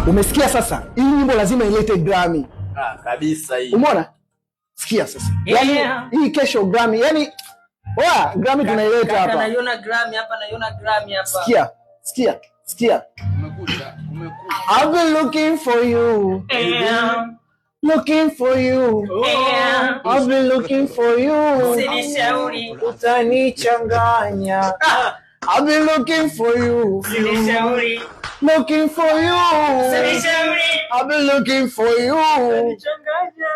Umesikia sasa? Hii nyimbo lazima ilete Grammy. Ah, kabisa hii. Umeona? Sikia sasa. Yaani hii kesho Grammy, yani oya, Grammy tunaileta Kaka, hapa. naiona Grammy hapa, naiona Grammy hapa. Sikia, sikia, sikia. Umekucha, umekucha. I've been looking for you, looking for you. I've been looking for you. Usinishauri. Utanichanganya. I've been looking for you, Usinishauri. Looking for you. Usinishauri. I've been looking for you. Utanichanganya.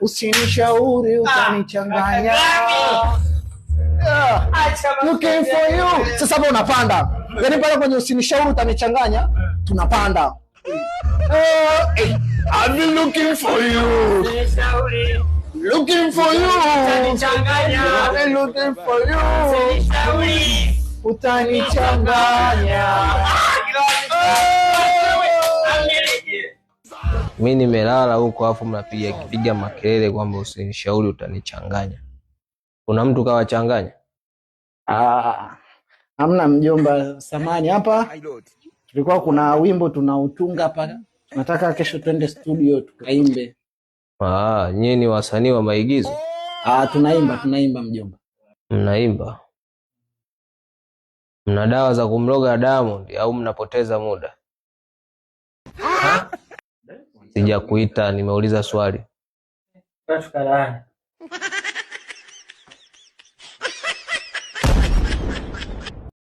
Usinishauri, utanichanganya. Yeah. Acha. Looking for you. Sasa hapo unapanda. Yaani pale kwenye "usinishauri utanichanganya", tunapanda. Eh, I've been looking for you. Usinishauri. Looking for you. Utanichanganya. I've been looking for you. Usinishauri. Utanichanganya. Mi nimelala huko afu mnapiga piga makelele kwamba "usinishauri utanichanganya". Kuna mtu kawachanganya? Ah, hamna mjomba, samani hapa tulikuwa kuna wimbo tunautunga hapa, tunataka kesho twende studio tukaimbe. Ah, nyie ni wasanii wa maigizo? Ah, tunaimba, tunaimba mjomba. Mnaimba? Mna dawa za kumloga Diamond au mnapoteza muda? Sijakuita, nimeuliza swali. Tukalala.